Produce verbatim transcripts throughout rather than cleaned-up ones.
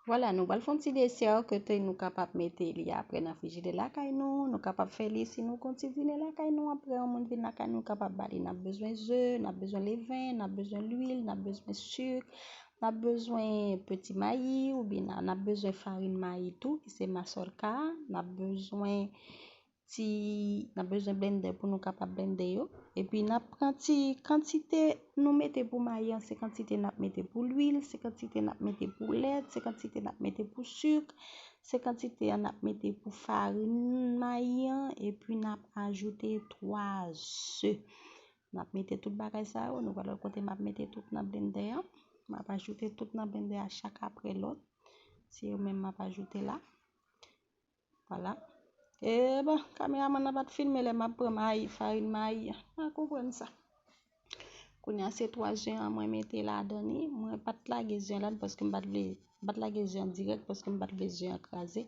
Vwala, nou pral fè yon ti desè kote nou kapab mete li apre nan frijidè lakay nou. Nou kapab fè li si nou gon ti vini lakay nou apre yon moun vin lakay nou, nou kapab ba li. N ap bezwen ze, n ap bezwen leven, n ap bezwen lwil, n ap bezwen sik, n ap bezwen peti mayi oubyen n ap bezwen farin mayi tou ki se masolka. N ap bezwen ti, n ap bezwen blendè pou nou kapab blende yo. Epi n ap pran ti kantite nou mete pou mayi an, se kantite n ap mete pou lwil, se kantite n ap mete pou lèt, se kantite n ap mete pou sik, se kantite n ap mete pou farin mayi an, epi n ap ajoute twa ze. N ap mete tout bagay sa yo, nou pral wè kote m ap mete tout nan blendè an. M ap ajoute tout nan blendè a chak apre lòt. Se yo menm m ap ajoute la. Vwala. E bon, kameramann nan pa t filme lè m ap pran mayi, farin mayi an. Mwen konprann sa. Kounye a se twa ze an mwen mete ladan li. Mwen pa t lage ze an ladan paske m pa t vle, m pa t lage ze an dirèk paske m pa t vle ze an kraze.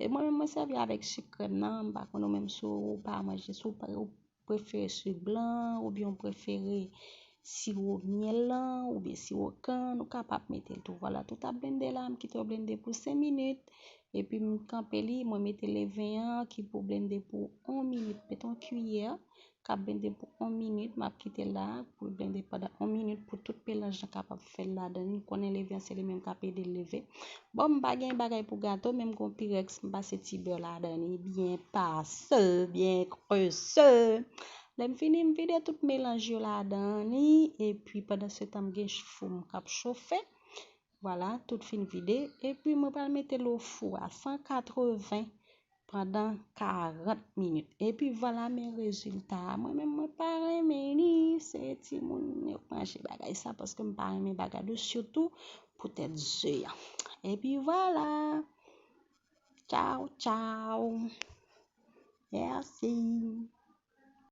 E mwen menm mwen sèvi avèk sik krèm nan, m pa konn ou menm si w pa manje, si w pa, ou prefere sik blan oubyen w prefere siwo myèl lan oubyen siwo kann, ou kapab mete l tou. Vwala, tout ap blende la, m kite yo blende pou senk minit. Epi m kanpe li, mwen mete leven an ki pou blende pou yon minit. Mete yon kiyè k ap blende pou yon minit, m ap kite l la pou l blende pandan yon minit pou tout melanj lan kapab fè l ladan li. Nou konnen leven an se li menm k ap ede l leve. Bon, m pa gen bagay pou gato, men m gon pirèks, m pase ti bè ladan li, byen pase, byen krese. Lè m fini, m vide tout melanj yo ladan li, epi pandan se tan m gen fou m k ap chofe. Vwala, tout fin vide. Epi mwen pral mete l o fou a san katreven pandan karant minit. Epi vwala men rezilta a. Mwen menm mwen pa renmen li, se timoun yo k manje bagay sa paske m pa renmen bagay dous, sitou poutèt ze an. Epi vwala. Tchaw, tchaw. Mèsi.